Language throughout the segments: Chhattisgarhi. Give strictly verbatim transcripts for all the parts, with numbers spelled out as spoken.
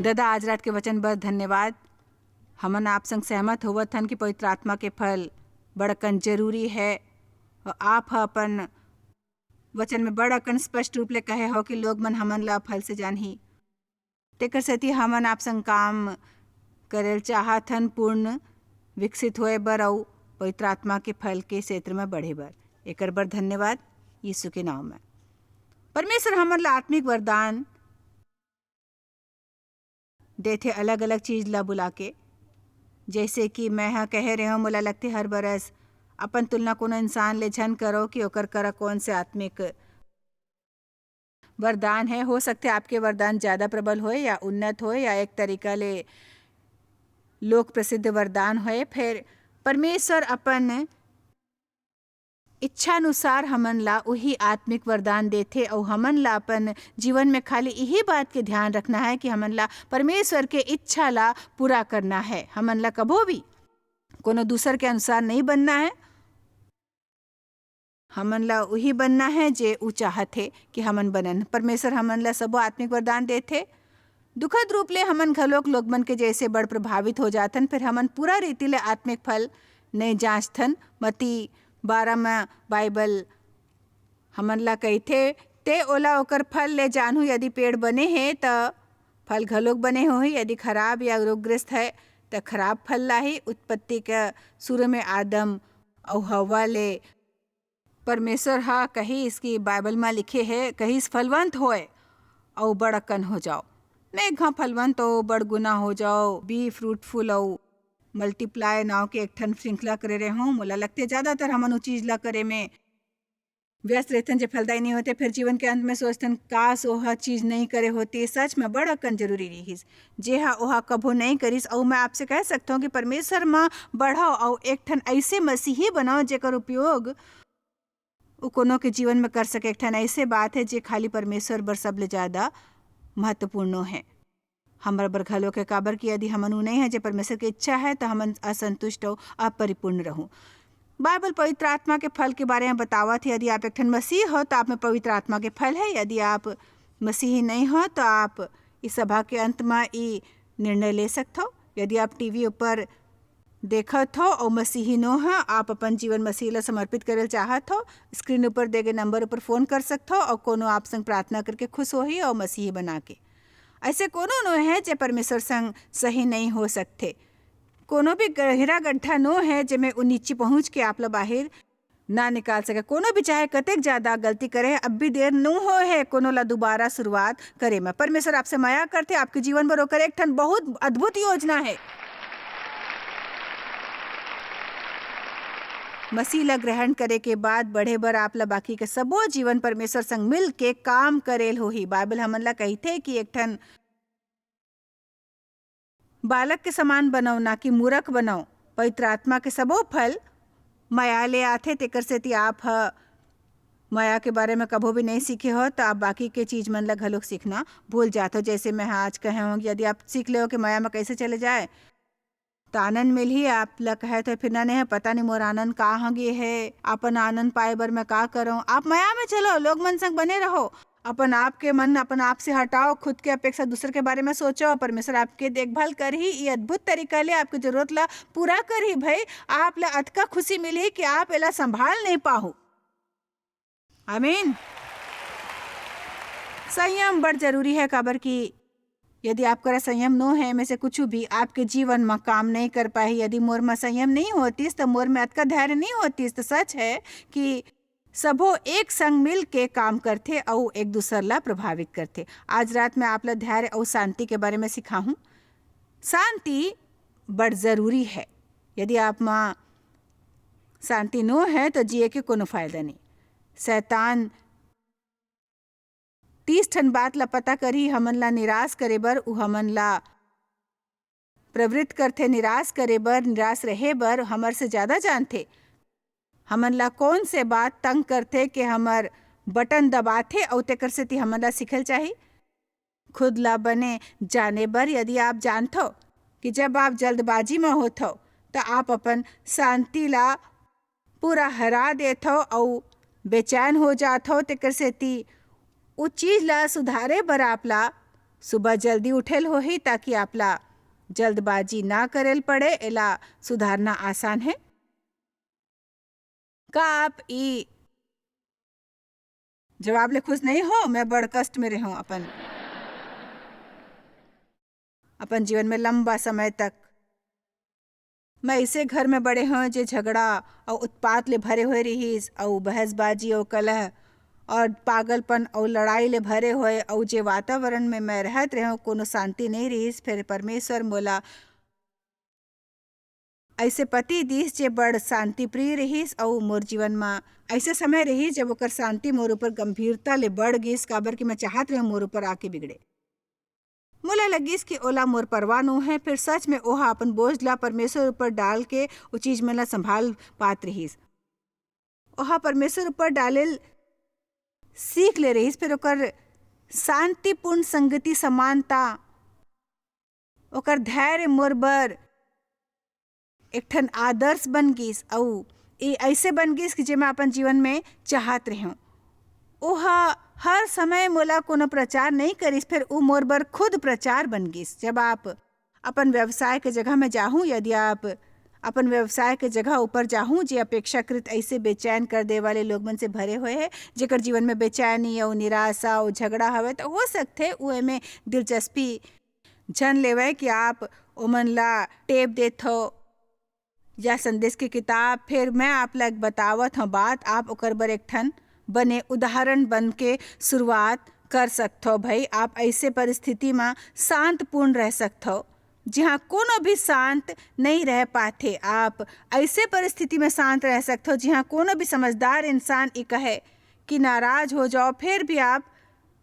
ददा, आज रात के वचन बर धन्यवाद। हमन आप संग सहमत होवत हन कि पवित्र आत्मा के फल बड़कन जरूरी है। और आप ह अपन वचन में बड़कन स्पष्ट रूप ले कहे हो कि लोग मन हमन ला फल से जानही। तेकर सेती हमन आप संग काम करेल चाहत हन, पूर्ण विकसित होए बर अउ पवित्र आत्मा के फल के क्षेत्र में बढ़े बर। एकर बर धन्यवाद यीशु के नाम में। परमेश्वर हमन ला आत्मिक वरदान देथे, अलग-अलग चीज ला बुला के। जैसे कि मैं ह कहे रहे हूँ, मोला लगथे हर बरस अपन तुलना कोनो इंसान ले झन करो कि ओकर करा कौन से आत्मिक वरदान है। हो सकथे आपके वरदान ज्यादा प्रबल होए या उन्नत होए या एक तरीका ले लोक प्रसिद्ध वरदान होए। फिर परमेश्वर अपन इच्छानुसार हमन ला उही आत्मिक वरदान देथे, अउ हमन ला अपन जीवन में खाली इही बात के ध्यान रखना है कि हमन ला परमेश्वर के इच्छा ला पूरा करना है। हमन ला कभो भी कोनो दूसर के अनुसार नहीं बनना है। हमन ला उही बनना है जे ऊ चाहत हे कि हमन बनन। परमेश्वर हमन ला सबो आत्मिक वरदान देथे। दुखद रूप ले हमन घलोक लोग मन के जैसे बड़ प्रभावित हो जाथन, फिर हमन पूरा रीति ले आत्मिक फल नहीं जांचथन। मती बारह में बाइबल हमन ला कहिथे, "ते ओला ओकर फल ले जानहू, यदि पेड़ बने हे, त फल घलोक बने होही, यदि खराब या रोगग्रस्त है, त खराब फल लाही।" उत्पत्ति के शुरू में आदम अउ हव्वा ले परमेश्वर ह कहिस कि बाइबल म लिखे हे, कहिस, "फलवंत होए अउ बड़ अकन हो जाओ।" मैं एक घां फलवंत अउ बड़ गुना हो जाओ, बी फ्रूटफुल अउ मल्टीप्लाई नाव के एक ठन श्रृंखला करे रहे हूँ। मोला लगथे, ज्यादातर हमन उ चीज ला करे में व्यस्त रहिथन, जे फलदायी नहीं होते। फिर जीवन के अंत में सोचथन, "काश, ओह चीज नहीं करे होती, सच में बड़ अकन जरूरी रहिस, जे हा ओहा कभो नहीं करिस।" अउ मैं आपसे कह सकता हूँ कि परमेश्वर म बढ़ो अउ एक ठन ऐसे मसीही बनाओ, जेकर उपयोग उ कोनो के जीवन में कर सके। एक ठन ऐसे बात है, जे खाली परमेश्वर बर सबले ज्यादा महत्वपूर्ण है। हमर बर घलो के, काबर कि यदि हमन उ नहीं है, जे परमेश्वर के इच्छा है, तो हमन असंतुष्ट अउ अपरिपूर्ण रहूं। बाइबल पवित्र आत्मा के फल के बारे में बतावत है। यदि आप एक ठन मसीह हो, तो आप में पवित्र आत्मा के फल है। यदि आप मसीही नहीं हो, तो आप इस सभा के अंत में ई निर्णय ले सकथो। यदि आप टीवी ऊपर देखत हो अउ मसीही नो ह, आप अपन जीवन मसीह ला समर्पित करे ल चाहत हो, स्क्रीन ऊपर दे गे नंबर ऊपर फोन कर सकत हो अउ कोनो आप संग प्रार्थना करके खुश होही अउ मसीही बना के। ऐसे कोनो नो है जे परमेश्वर संग सही नहीं हो सकथे। कोनो भी गहरा गड्ढा नो है जेमे उ नीचे पहुंच के आप ला बाहिर ना निकाल सके। कोनो भी चाहे कतेक ज्यादा गलती करे, अब भी देर नो हो है कोनो ला दोबारा शुरुआत करे में। परमेश्वर आपसे मया करथे, आपके जीवन बर ओकर एक ठन बहुत अद्भुत योजना है। मसीह ला ग्रहण करे के बाद बढ़े बर आप ला बाकी के सबो जीवन परमेश्वर संग मिल के काम करेल होही। बाइबल हमन ला कहिथे कि एक ठन बालक के समान बनव, ना कि मूरख बनव। पवित्र आत्मा के सबो फल मया ले आथे, तेकर सेती आप ह मया के बारे में कभो भी नहीं सीखे हो, त आप बाकी के चीज मन ला घलोक सीखना भूल जात हो। जैसे मैं ह आज कहे हूँ कि यदि आप सीख लेव कि मया में कैसे चले जाए, त आनंद मिलही। आप ला कहे थे, "फिर ना नहीं, पता नहीं मोर आनंद का हो गे है, अपन आनंद पाए बर मैं का करूँ?" आप मया में चलो, लोग मन संग बने रहो, अपन आप के मन अपन आप से हटाओ, खुद के अपेक्षा दूसर के बारे में सोचो, परमेश्वर आपके देखभाल करही। ये अद्भुत तरीका ले आपके जरूरत ला पूरा करही। भाई, आप ला अतका खुशी मिलही कि आप एला संभाल नहीं पाहू। आमीन। संयम बड़ जरूरी है, काबर कि यदि आप करा संयम नो है, में से कुछ भी आपके जीवन में काम नहीं कर पाही। यदि मोर में संयम नहीं होतीस, तो मोर में अतका धैर्य नहीं होतीस। तो सच है कि सबो एक संग मिल के काम करथे अउ एक दूसर ला प्रभावित करथे। आज रात में आप ला धैर्य अउ शांति के बारे में सिखाहूँ। शांति बड़ जरूरी है। यदि आप मा शांति नो है, तो जिए के कोनो फायदा नहीं। शैतान तीस ठन बात ला पता करही, हमन ला निराश करे बर, उ हमन ला प्रवृत्त करथे निराश करे बर, निराश रहे बर, हमर से ज्यादा जानथे। हमन ला कौन से बात तंग करथे के हमर बटन दबाथे, अउ तेकर सेती हमन ला सीखल चाही खुद ला बने जाने बर। यदि आप जानथो कि जब आप जल्दबाजी म होथो, त आप अपन शांति ला पूरा हरा देथो अउ बेचैन हो जाथो, तेकर सेती उ चीज ला सुधारे बर आप ला सुबह जल्दी उठेल होही, ताकि आपला जल्दबाजी ना करेल पड़े। एला सुधारना आसान है। का आप ई जवाब ले खुश नहीं हो? मैं बड़ कष्ट में रहूं अपन, अपन जीवन में लंबा समय तक। मैं ऐसे घर में बड़े हों, जे झगड़ा अउ उत्पात ले भरे हुए रिहिस, अउ बहसबाजी अउ कलह और पागलपन अउ लड़ाई ले भरे हुए, अउ जे वातावरण में मैं रहत रहें, कोनो शांति नहीं रिहिस। फिर परमेश्वर मोला ऐसे पति दिस, जे बड़ शांति प्रिय रिहिस, अउ मोर जीवन म ऐसे समय रिहिस, जब ओकर शांति मोर ऊपर गंभीरता ले बढ़ गिस, काबर कि मैं चाहत रहें मोर ऊपर आके बिगड़े। मोला लगिस कि ओला मोर परवाह नो है। फिर सच में ओहा अपन बोझ ला परमेश्वर ऊपर डाल के ओ चीज मन ला संभाल पात रिहिस। ओहा परमेश्वर ऊपर डालेल सीख ले रहिस। फिर ओकर शांतिपूर्ण संगति, समानता, ओकर धैर्य मोर बर एक ठन आदर्श बन गिस, अउ ए ऐसे बन गिस कि जे मैं अपन जीवन में चाहत रहेंव। ओहा हर समय मोला कोनो प्रचार नहीं करिस, फिर उ मोर बर खुद प्रचार बन गिस। जब आप अपन व्यवसाय के जगह में जाहूं, यदि आप अपन व्यवसाय के जगह ऊपर जाहूं, जे अपेक्षाकृत ऐसे बेचैन कर दे वाले लोग मन से भरे हुए है, जेकर जीवन में बेचैनी अउ निराशा अउ झगड़ा हवे, तो हो सकथे उ एमे दिलचस्पी झन लेवय कि आप ओमन ला टेप देथव या संदेश के किताब। फिर मैं आप ला एक बतावत हव बात, आप ओकर बर एक ठन बने उदाहरण बन के शुरुआत कर सकथव। भाई, आप ऐसे परिस्थिति म शांतपूर्ण रह सकथव, जिहाँ कोनो भी शांत नहीं रह पाथे। आप ऐसे परिस्थिति में शांत रह सकथव, जिहाँ कोनो भी समझदार इंसान ई कहे कि नाराज हो जाओ, फिर भी आप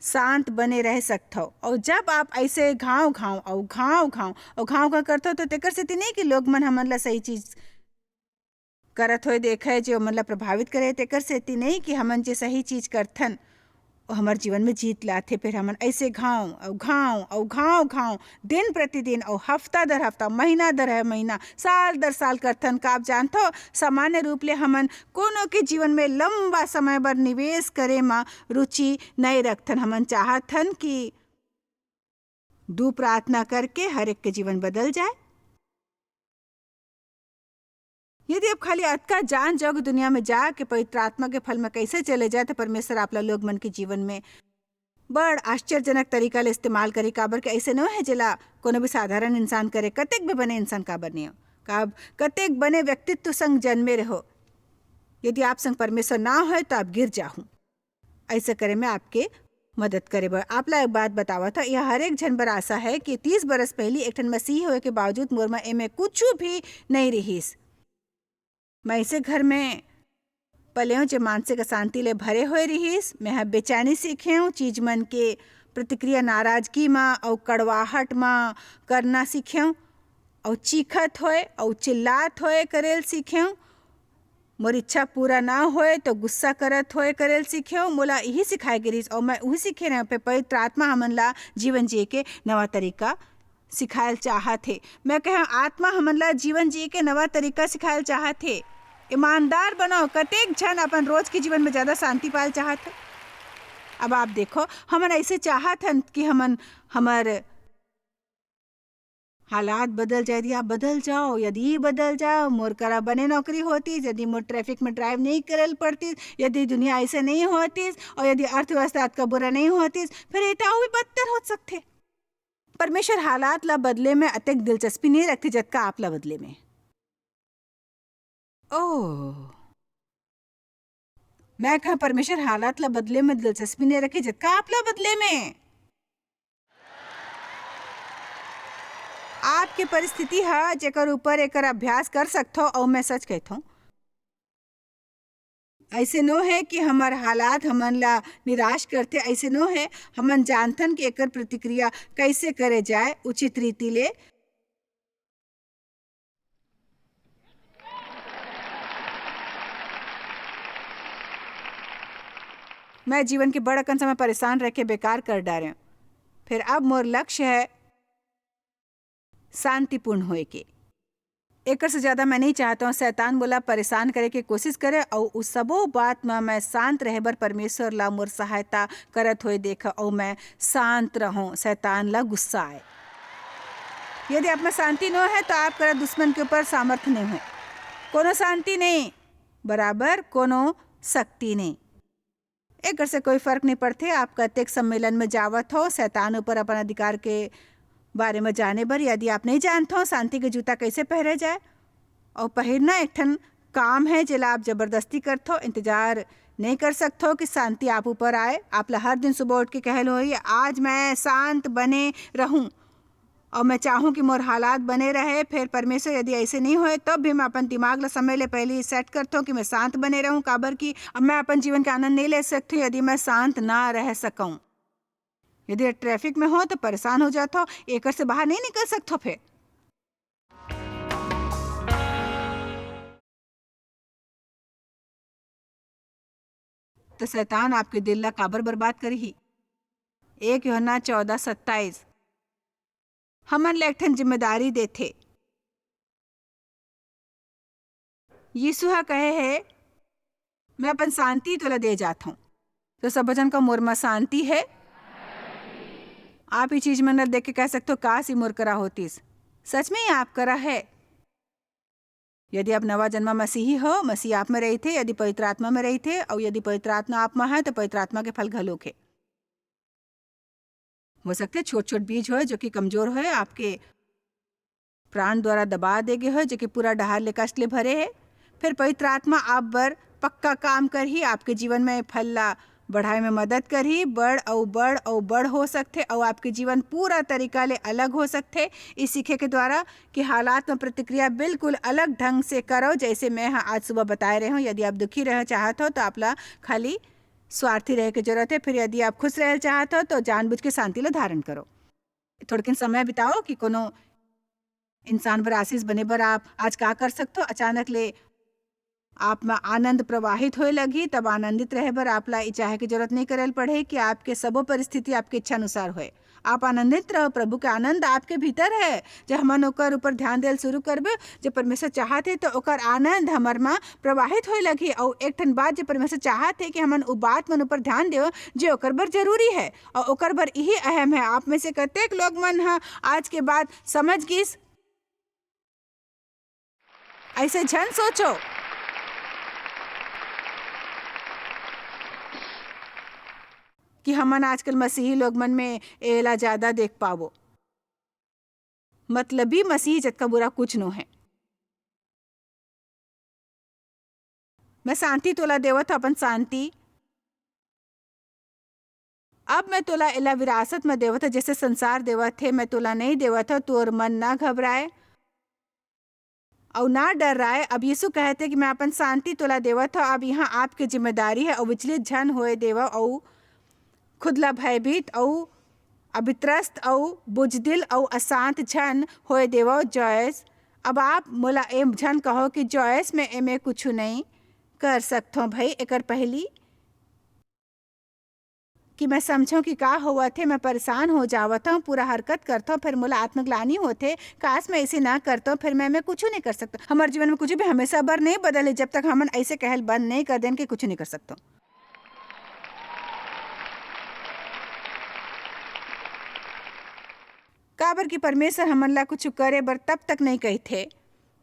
शांत बने रह सकथव। अउ जब आप ऐसे घाव घाव अउ घाव घाव अउ घाव घाव करथव, तो तेकर सेती नहीं कि लोग मन हमन ला सही चीज करत होए देखे, जे ओमन ला प्रभावित करे, तेकर सेती नहीं कि हमन जे सही चीज करथन, वो हमर जीवन में जीत लाथे। फिर हमन ऐसे घाव अउ घाव अउ घाव घाव, दिन प्रतिदिन अउ हफ्ता दर हफ्ता, महीना दर है महीना, साल दर साल करथन। का आप जानथव, सामान्य रूप ले हमन कोनो के जीवन में लंबा समय बर निवेश करे म रुचि नहीं रखथन। हमन चाहथन कि दू प्रार्थना करके हर एक के जीवन बदल जाए। यदि आप खाली अतका जान जाओ कि दुनिया में जाके पवित्र आत्मा के फल में कैसे चले जाए, तो परमेश्वर आप ला लोग मन के जीवन में बड़ आश्चर्यजनक तरीका ले इस्तेमाल करे, काबर के ऐसे नो है जेला कोनो भी साधारण इंसान करे, कतेक भी बने इंसान काबर नहीं हो, का कतेक बने व्यक्तित्व संग जन्मे रहो, यदि आप संग परमेश्वर ना होए तो आप गिर जाहू। ऐसे करे में आपके मदद करे बर आप ला एक बात बतावत ह, यह हर एक झन बर आशा है कि तीस बरस पहली एक ठन मसीही होए के बावजूद मोर में एमे कुछ भी नहीं रिहिस। मैं ऐसे घर में पलेंव, जे मानसिक अशांति ले भरे हुए रिहिस। मैं ह बेचैनी सीखेंव, चीज मन के प्रतिक्रिया नाराजगी म अउ कड़वाहट म करना सीखेंव, अउ चीखत होए अउ चिल्लात होए करेल सीखेंव। मोर इच्छा पूरा ना होए तो गुस्सा करत होए करेल सीखेंव। मोला इही सिखाए गे रिहिस, अउ मैं उही सीखे रहेंव। पे पवित्र आत्मा हमन ला जीवन जिए के नवा तरीका सिखायल चाहत हे। मैं कहेंव, आत्मा हमन ला जीवन जिए के नवा तरीका सिखायल चाहत हे। ईमानदार बनो, कतेक झन अपन रोज के जीवन में ज्यादा शांति पायल चाहत हे। अब आप देखो, हमन ऐसे चाहत हन कि हमन, हमर हालात बदल जाए, यदि आप बदल जाओ, यदि बदल जाओ, मोर करा बने नौकरी होतीस, यदि मोर ट्रैफिक में ड्राइव नहीं करल पड़तीस, यदि दुनिया ऐसे नहीं होतीस, और यदि अर्थव्यवस्था अतका बुरा नहीं होतीस, फिर ये तो अउ भी बदतर हो सकथे। परमेश्वर हालात ला बदले में अतेक दिलचस्पी नहीं रखथे, जतका आप ला बदले में। ओह, मैं कहा, परमेश्वर हालात ला बदले में दिलचस्पी नहीं रखे, जतका आप ला बदले में। आपके परिस्थिति ह, जेकर ऊपर एकर अभ्यास कर सकथो, अउ मैं सच कहथों, ऐसे नो है कि हमर हालात हमन ला निराश करथे, ऐसे नो है। हमन जानथन कि एकर प्रतिक्रिया कैसे करे जाए उचित रीति ले। मैं जीवन के बड़ अकन समय परेशान रह के बेकार कर डारें। फिर अब मोर लक्ष्य है शांतिपूर्ण होए के। एकर से ज्यादा मैं नहीं चाहत हूँ शैतान मोला परेशान करे के कोशिश करे, अउ उ सबो बात म मैं शांत रहे बर परमेश्वर ला मोर सहायता करत होए देख, अउ मैं शांत रहूं, शैतान ला गुस्सा आए। यदि आप में शांति न है, तो आप करा दुश्मन के ऊपर सामर्थ नहीं है। कोनो शांति नहीं, बराबर कोनो शक्ति नहीं। एकर से कोई फर्क नहीं पड़थे, आप कतेक सम्मेलन में जावत हो, शैतान ऊपर अपन अधिकार के बारे में जाने बर। यदि आप नहीं जानत हो शांति के जूता कैसे पहरे जाए, और पहिरना एक ठन काम है, जेला आप जबरदस्ती करत हो, इंतजार नहीं कर सकत हो कि शांति आप ऊपर आए। आप ला हर दिन सुबह उठ के कहल होही, "आज मैं शांत बने रहूं।" और मैं चाहूँ कि मोर हालात बने रहे, फिर परमेश्वर यदि ऐसे नहीं होए, तब भी मैं अपन दिमाग ला समय ले पहले ही सेट करता हूँ कि मैं शांत बने रहूँ, काबर कि अब मैं अपन जीवन के आनंद नहीं ले सकती हूँ यदि मैं शांत ना रह सकूँ। यदि ट्रैफिक में हो तो परेशान हो जाता हो, एकर से बाहर नहीं निकल सकता फिर। तो शैतान आपके दिल ला काबर बर्बाद करही? एक यूहन्ना चौदह सत्ताईस हमन ले एक ठन जिम्मेदारी देथे। यीशु ह कहे हे, "मैं अपन शांति तोला दे जात हूँ।" तो सब जन का मोर म शांति है। आप ये चीज मन ल देख के कह सकते हो, "काश, ये मोर करा होतिस।" सच में ये आप करा है। यदि आप नवा जन्मा मसीही हो, मसीह आप में रहिथे, यदि पवित्र आत्मा में रहिथे, अउ यदि पवित्र आत्मा आप में है, तो पवित्र आत्मा के फल घलोक हे। हो सकथे छोट-छोट बीज होय, जो कि कमजोर होय, आपके प्राण द्वारा दबा दे गे होय, जो कि पूरा डहार ले कष्ट ले भरे हे। फिर पवित्र आत्मा आप बर पक्का काम करही, आपके जीवन में फल ला बढ़ाए में मदद करही, बड़ अउ बड़ अउ बड़ हो सकथे, अउ आपके जीवन पूरा तरीका ले अलग हो सकथे। इस सीखे के द्वारा कि हालात में प्रतिक्रिया बिल्कुल अलग ढंग से करो, जैसे मैं ह आज सुबह बताए रहे हूँ। यदि आप दुखी रहे चाहत हो, तो आप ला खाली स्वार्थी रहे के जरूरत है। फिर यदि आप खुश रहे चाहत हो, तो जानबूझ के शांति ला धारण करो। थोड़किन समय बिताओ कि कोनो इंसान बर आशीष बने बर आप आज का कर सकथो। अचानक ले आप म आनंद प्रवाहित होए लगही, तब आनंदित रहे बर आप ला ई चाहे के जरूरत नहीं करे ल पड़े कि आपके सबो परिस्थिति आपके इच्छा अनुसार होए। आप आनंदित रहो, प्रभु के आनंद आपके भीतर है। जब हमन ओकर ऊपर ध्यान देल शुरू करबे, जब परमेश्वर चाहत हे, तो ओकर आनंद हमर म प्रवाहित होए लगही। अउ एक ठन बात, जब परमेश्वर चाहत हे कि हमन उ बात मन ऊपर ध्यान देव, जे ओकर बर जरूरी है, अउ ओकर बर इही अहम है। आप में से कतेक लोग मन ह आज के बात समझ गिस? ऐसे झन सोचो कि हमन आजकल मसीही लोग मन में एला ज्यादा देख पाबो। मतलबी मसीही जतका बुरा कुछ नो है। मैं शांति तोला देवत हूँ, अपन शांति। अब मैं तोला एला विरासत में देवत हूँ, जैसे संसार देवत हे, मैं तोला नहीं देवत हूँ। तोर मन ना घबराए अउ ना डर्राए। अब यीशु कहत हे कि मैं अपन शांति तोला देवत हूँ। अब यहाँ आपके जिम्मेदारी है, अउ विचलित झन होए देवव, अउ खुद ला भयभीत अउ अभित्रस्त अउ बुजदिल अउ अशांत झन होए देवव। जॉयस, अब आप मोला ए झन कहो कि जॉयस, मैं एमे कुछु नहीं कर सकथों भई। एकर पहली कि मैं समझों कि का होवत हे, मैं परेशान हो जावत हूँ, पूरा हरकत करथों, फिर मोला आत्मग्लानी होथे, काश मैं ऐसे ना करतों, फिर मैं, मैं कुछु नहीं कर सकतों। हमर जीवन में कुछु भी हमेशा बर नहीं बदले, जब तक हमन ऐसे कहल बंद नहीं कर देन कि कुछु नहीं कर सकतों। काबर कि परमेश्वर हमन ला कुछु करे बर तब तक नहीं कहिथे,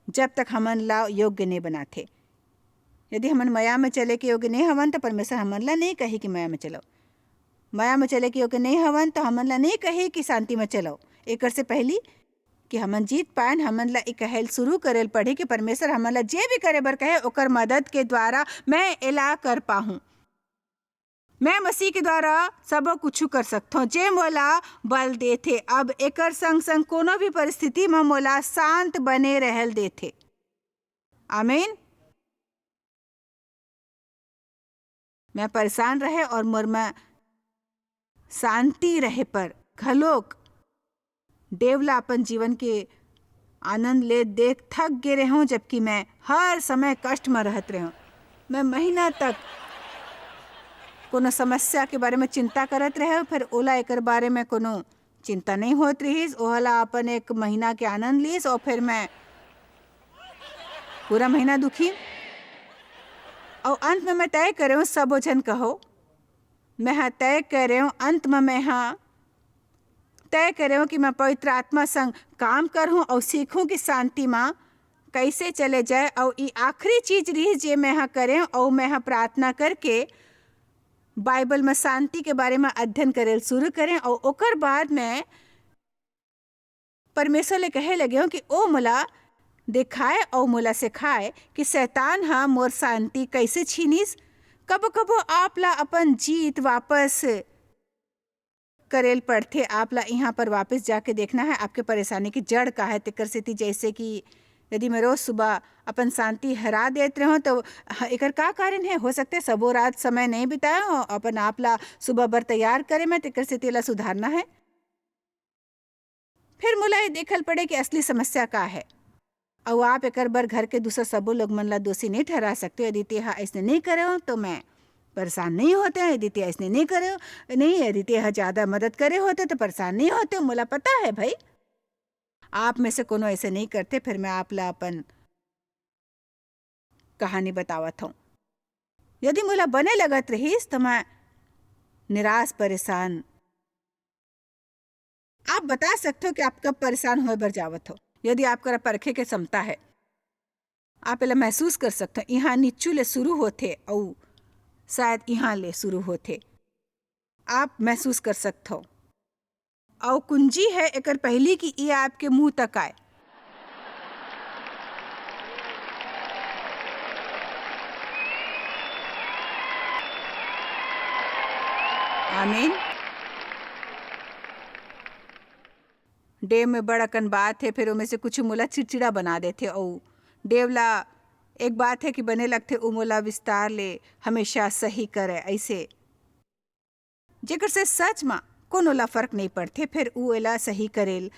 जब तक हमन ला योग्य नहीं बनाथे। यदि हमन मया में चले के योग्य नहीं हवन, तो परमेश्वर हमन ला नहीं कही कि मया में चलो। मया में चले के योग्य नहीं हवन, तो हमन ला नहीं कही कि शांति में चलो। एकर से पहली कि हमन जीत पाएन, हमन ला ई कहल शुरू करे ल पड़ही कि परमेश्वर हमन ला जे भी करे बर कहे, ओकर मदद के द्वारा मैं एला कर पाहूं। मैं मसीह के द्वारा सबो कुछु कर सकथों, जे मोला बल देथे। अब एकर संग-संग कोनो भी परिस्थिति म मोला शांत बने रहल देथे। आमीन। मैं परेशान रहे और मोर में शांति रहे पर घलोक डेवला अपन जीवन के आनंद ले देख थक गे रहे हूँ, जबकि मैं हर समय कष्ट में रहत रहे हूँ। मैं महीना तक कोनो समस्या के बारे में चिंता करत रहे हूँ, फिर ओला एकर बारे में कोनो चिंता नहीं होत रहिस। ओहला अपन एक महीना के आनंद लीस और फिर मैं पूरा महीना दुखी। अउ अंत में मैं तय करेंव, सबो झन कहो, मैं हा तय करेंव, अंत में मैं हा तय करेंव कि मैं पवित्र आत्मा संग काम करहूं अउ सीखहूं कि शांति मा कइसे चले जाए। अउ ई आखिरी चीज रिहिस जे मैं हा करेंव, अउ मैं हा प्रार्थना करके बाइबल में शांति के बारे में अध्ययन करेल शुरू करेंव। अउ ओकर बाद मैं परमेश्वर ले कहे लगेंव कि ओ मोला दिखाए अउ मोला सिखाए कि शैतान ह मोर शांति कइसे छीनिस। कबो-कबो आप ला अपन जीत वापस करेल पड़थे, आप ला इहाँ पर वापस जाके देखना है, आपके परेशानी की जड़ का है। तेकर सेती जैसे कि यदि मैं रोज सुबह अपन शांति हरा देत रहूं, तो ह-, एकर का कारण है? हो सकथे सबो रात समय नहीं बिताए हो अपन आप ला सुबह बर तैयार करे में, तेकर सेती एला सुधारना है। फिर मोला ये देखल पड़े कि असली समस्या का है। अउ आप एकर बर घर के दूसर सबो लोग मन ला दोषी नहीं ठहरा सकते। यदि तेहा अइसने नहीं करे हो, तो मैं परेशान नहीं होते। यदि ते अइसने नहीं करे हो, नहीं, यदि तेहा ज्यादा मदद करे होते, तो परेशान नहीं होते। मोला पता है भाई, आप में से कोनो ऐसे नहीं करते। फिर मैं आप ला अपन कहानी बतावत हूँ। यदि मोला बने लगत रहिस, तो मैं निराश, परेशान, आप बता सकते हो कि आप कब परेशान होए बर जावत हो। यदि आप करा परखे के क्षमता है, आप एला महसूस कर सकते हो। यहाँ नीचू ले शुरू होथे अउ शायद यहाँ ले शुरू होथे, आप महसूस कर सकते हो। अउ कुंजी है एकर पहली कि ये आपके मुंह तक आए। आमीन। डेव में बड़ अकन बात हे, फेर ओमे से कुछ मोला चिड़चिड़ा बना देथे। अउ डेव ला एक बात हे कि बने लगथे, उ मोला विस्तार ले हमेशा सही करे, अइसे जेकर से सच म कोनो ला फर्क नइ पड़थे, फेर उ एला सही करेल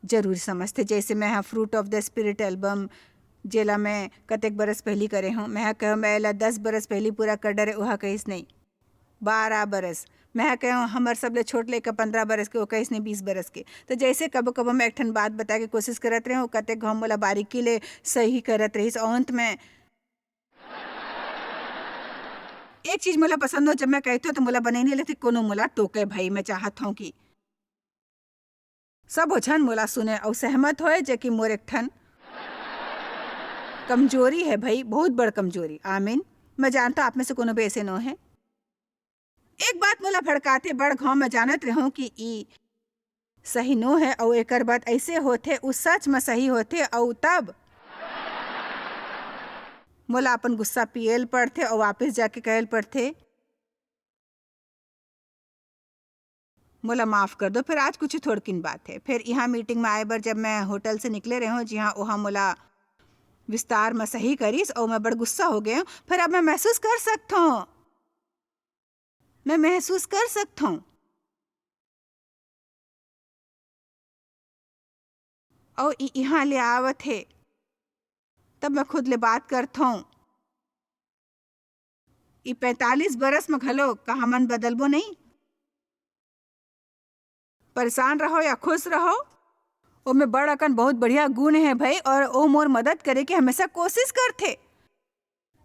जरूरी समझथे। जैसे मैं ह fruit of the spirit album, जेला मैं कतेक बरस पहली करे हूँ, मैं ह कहे मैं एला दस बरस पहली पूरा कर डरे, ओहा कहिस नहीं, बारह बरस। मैं ह कहे हूँ हमर सबले छोट लइका पंद्रह बरस के, ओ कहिस नहीं बीस बरस के। तो जैसे कबो कबो मैं एक ठन बात बताए के कोशिश करत रहे हूँ, कतेक घाव मोला बारीकी ले सही करत रहिस। और अंत में एक चीज मोला पसंद हो, जब मैं कहती हूँ तो मोला बने नहीं लगती कोनो मोला टोके। भाई, मैं चाहत हूँ कि सब झन मोला सुने अउ सहमत होए, जे कि मोर एक ठन कमजोरी है भाई, बहुत बड़ कमजोरी। आमीन। मैं जानता आप में से कोनो भी ऐसे नो है। एक बात मोला भड़काथे, बड़ घाव मैं जानत रहूं कि ई सही नो है, अउ एकर बात ऐसे होथे, उ सच में सही होथे, अउ तब मोला अपन गुस्सा पियल पड़थे अउ वापस जाके कहल पड़थे, मोला माफ कर दो। फिर आज कुछ थोड़किन बात है। फिर यहाँ मीटिंग में आए बर जब मैं होटल से निकले रहे हूँ, जी हाँ, ओहा मोला विस्तार में सही करिस अउ मैं बड़ गुस्सा हो गए हूँ। फिर अब मैं महसूस कर सकता हूँ, मैं महसूस कर सकता हूँ। अउ इ-, इहाँ ले आवत हे, तब मैं खुद ले बात करथौं। ई पैंतालीस बरस म घलो का हमन बदलबो नहीं? परेशान रहो या खुश रहो, ओमे बड़ अकन बहुत बढ़िया गुण हे भाई, और ओ मोर मदद करे के हमेशा कोशिश करथे।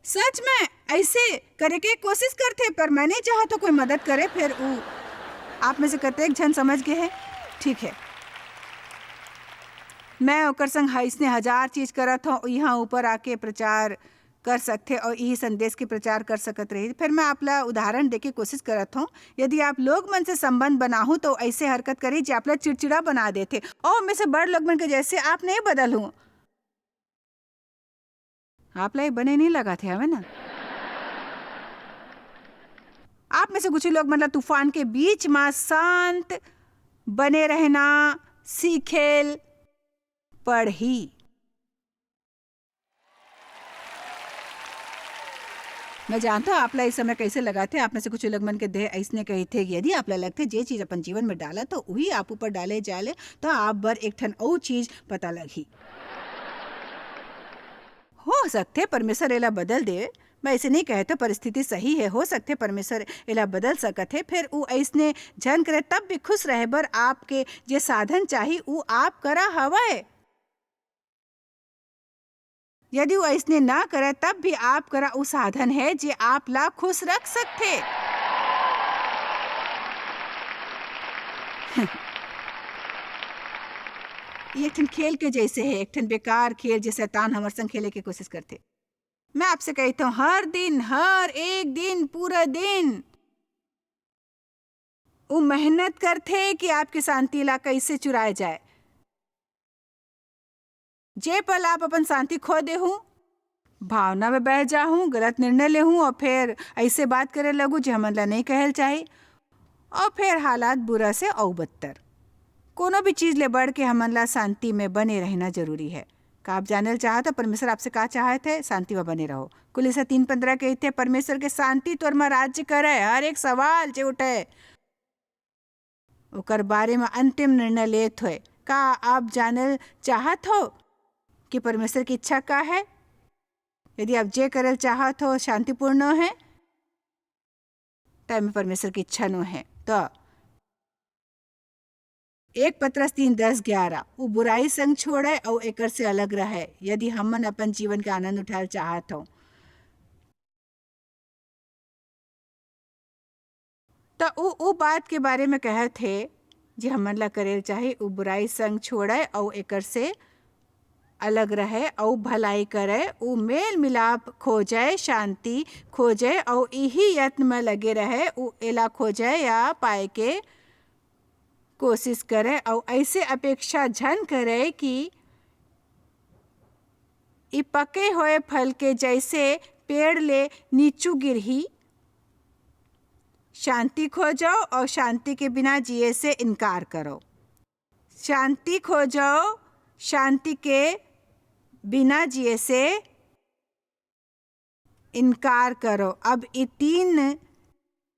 सच में ऐसे करे के कोशिश करथे, पर मैं नहीं चाहत कोई मदद करे। फिर उ आप में से कतेक झन समझ गए हे? ठीक है, मैं ओकर संग अइसने हजार चीज करत हूँ, यहाँ ऊपर आके प्रचार कर सकथे और यही संदेश के प्रचार कर सकत रही। फिर मैं आपला उदाहरण देके कोशिश करत हूँ, यदि आप लोग मन से संबंध बनाहू तो ऐसे हरकत करी जे आपला चिड़चिड़ा बना देथे। और में से बड़ लोग मन के जैसे आप नहीं बदलहू। आपला ये बने नहीं लगा थे, हवे ना? आप में से कुछ लोग मतलब तूफान के बीच में शांत बने रहना सीखेल पड़ही। मैं जानता हूँ आपला इस समय कैसे लगा थे। आप में से कुछ लोग मन के देह ऐसने कही थे कि यदि आपला लगथे जे चीज अपन जीवन में डाला तो वही आप ऊपर डाले जाले, तो आप बर एक ठन अउ चीज पता लगही। हो सकथे परमेश्वर एला बदल दे। मैं ऐसे नहीं कहे तो परिस्थिति सही है, हो सकथे परमेश्वर एला बदल सकत है। फिर उ ऐसने झन करे तब भी खुश रहे बर आपके जे साधन चाही उ आप करा हवय। यदि वो अइसने ना करे, तब भी आप करा उ साधन हे, जे आप ला खुश रख सकथे। ये एक ठन खेल के जैसे हे, एक ठन बेकार खेल, जे शैतान हमर संग खेले के कोशिश करथे। मैं आपसे कहत हूँ, हर दिन, हर एक दिन, पूरा दिन वो मेहनत करथे कि आपके शांति ला कैसे चुराए जाए। जे पल आप अपन शांति खो देहू, भावना में बह जाहू, गलत निर्णय लेहू और फिर ऐसे बात करे लगू, जे हमन ला नहीं कहल चाही, और फिर हालात बुरा से अउ बदतर। कोनो भी चीज ले बढ़ के हमन ला शांति में बने रहना जरूरी है। का आप जानल चाहत हो, परमेश्वर आपसे का चाहत है? शांति में बने रहो। कुलिसा तीन पन्द्रह कहते, "परमेश्वर के शांति तोर में राज्य करे।" हर एक सवाल जे उठे, ओकर बारे में अंतिम निर्णय लेत होए। का आप जानल चाहत हो कि परमेश्वर की इच्छा का है? यदि आप जे करल चाहत हो शांतिपूर्ण है, तब में परमेश्वर की इच्छा नो है। तो एक पतरस तीन दस ग्यारह, "वो बुराई संग छोड़े और एकर से अलग रहे, यदि हमन अपन जीवन के आनंद उठाए चाहत हो।" त उ, उ बात के बारे में कहत हे, जे हमन ला करेल चाही, उ बुराई संग छोड़े अउ एकर से अलग रहे अउ भलाई करे, उ मेल मिलाप खोजे, शांति खोजे अउ इही यत्न में लगे रहे, उ एला खोजे या पाए के कोशिश करे अउ ऐसे अपेक्षा झन करे कि ई पके होए फल के जैसे पेड़ ले नीचू गिरही। शांति खोजो और शांति के बिना जिए से इनकार करो। शांति खोजो, शांति के बिना जिए से इनकार करो। अब ये तीन,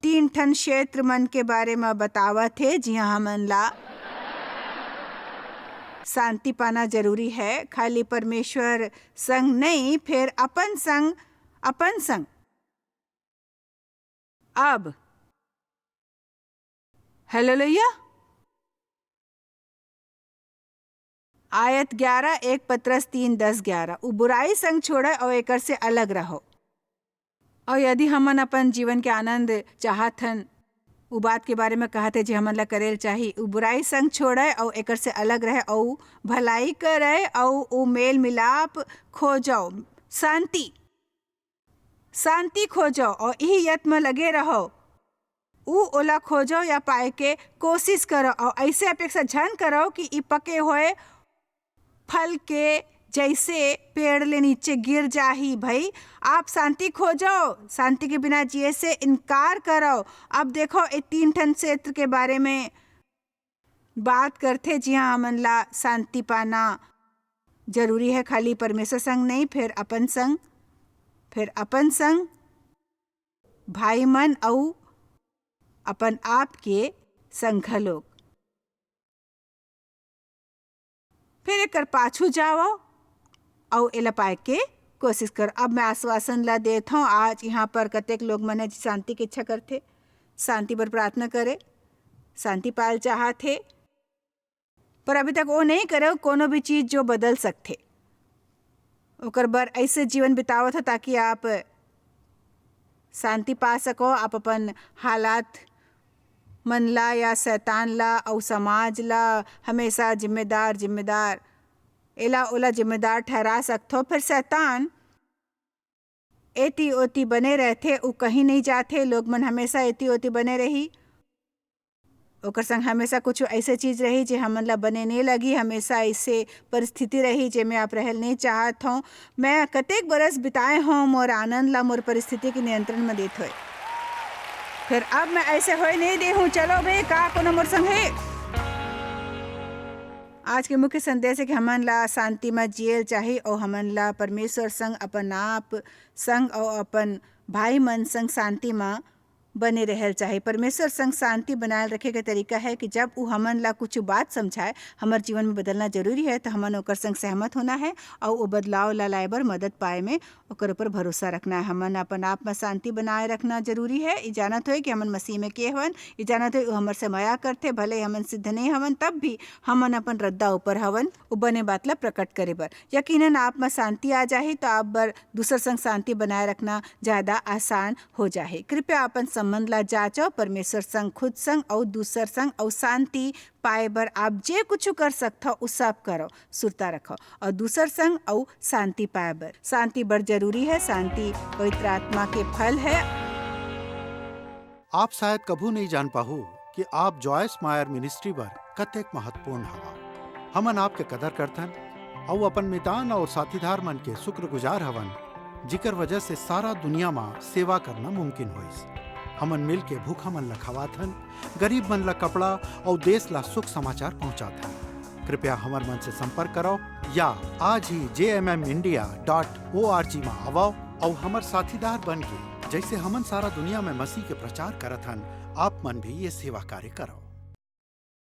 तीन ठन क्षेत्र मन के बारे में बतावत हे, जिहां हमन ला शांति पाना जरूरी है। खाली परमेश्वर संग नहीं, फिर अपन संग, अपन संग। अब, हालेलुया। आयत ग्यारह, एक पतरस तीन दस ग्यारह, "उ बुराई संग छोड़े और एकर से अलग रहो।" और यदि हमन अपन जीवन के आनंद चाहत हन, उ बात के बारे में कहत हे, जे हमन ला करेल चाही, "उ बुराई संग छोड़े और एकर से अलग रहे, और भलाई करे, और उ मेल मिलाप खोजो, शांति।" शांति खोजो और इही यत्न में लगे रहो। उ ओला खोजो या पाए के कोशिश करो और ऐसे अपेक्षा झन करो कि ई पके होए फल के जैसे पेड़ ले नीचे गिर जाही। भाई, आप शांति खोजो, शांति के बिना जिए से इनकार करो। अब देखो, ये तीन ठन क्षेत्र के बारे में बात करथे, जिहां हमन ला शांति पाना जरूरी है। खाली परमेश्वर संग नहीं, फिर अपन संग, फिर अपन संग, भाई मन अउ अपन आप के संग घलोक। फिर एकर पाछू जावव अउ एला पाए के कोशिश कर। अब मैं आश्वासन ला देत हौं, आज यहाँ पर कतेक लोग मन हे शांति के इच्छा करथे, शांति बर प्रार्थना करे, शांति पाल चाहत हे, पर अभी तक वो नहीं करे कोनो भी चीज जो बदल सकथे। ओकर बर ऐसे जीवन बितावत हो ताकि आप शांति पा सको, आप अपन हालात मन ला या शैतान ला अउ समाज ला हमेशा जिम्मेदार, जिम्मेदार, एला ओला जिम्मेदार ठहरा सकथो। फिर शैतान एती ओती बने रहथे, उ कहीं नहीं जाथे, लोग मन हमेशा एती ओती बने रही। ओकर संग हमेशा कुछ ऐसे चीज रही जे हमन ला बने नहीं लगी, हमेशा ऐसे परिस्थिति रही जेमे आप रहल नहीं चाहत हो। मैं कतेक बरस बिताए हो मोर आनंद ला मोर परिस्थिति के नियंत्रण में देत होए। फिर अब मैं ऐसे होए नहीं दे हूँ। चलो बे, का कोनो मोर संग है? आज के मुख्य संदेश है कि हमन ला शांति में जियल चाही और हमन ला परमेश्वर संग, अपन आप संग और अपन भाई मन संग शांति में बने रहल चाही। परमेश्वर संग शांति बनाए रखे के तरीका है कि जब वो हमन ला कुछ बात समझाए, हमर जीवन में बदलना जरूरी है, तो हमन ओकर संग सहमत होना है और वो बदलाव ला लाए बर मदद पाए में ओकर ऊपर भरोसा रखना है। हमन अपन आप में शांति बनाए रखना जरूरी है। ये जानत होए कि हमन मसीह में के हवन, ये जानत होए वो हमर से मया करथे, भले हमन सिद्ध नहीं हवन, तब भी हमन अपन रद्दा ऊपर हवन, वो बने बात ला प्रकट करे बर। यकीनन आप में शांति आ जाही, तो आप बर दूसर संग शांति बनाए रखना ज्यादा आसान हो जाही। कृपया अपन संबंध ला जांचो, परमेश्वर संग, खुद संग, अउ दूसर संग, अउ शांति पाए बर आप जे कुछ कर सकथो, उ सब करो, सुरता रखो, अउ दूसर संग अउ शांति पाए बर। शांति बड़ जरूरी है। शांति पवित्र आत्मा के फल है। आप शायद कभू नहीं जान पाहू कि आप जॉयस मायर मिनिस्ट्री बर कतेक महत्वपूर्ण हवा। हमन आपके कदर करथन अउ अपन मितान और साथीदार मन के शुक्रगुजार हवन, जिकर वजह से सारा दुनिया मा सेवा करना मुमकिन होइस। हमन मिल के भूखा मन ला खवाथन, गरीब मन ला कपड़ा और देश ला सुख समाचार पहुंचाथन। कृपया हमर मन से संपर्क करो या आज ही जे M M India dot O R G मा आवो और हमर साथीदार बन के, जैसे हमन सारा दुनिया में मसीह के प्रचार करत हन, आप मन भी ये सेवा कार्य करो।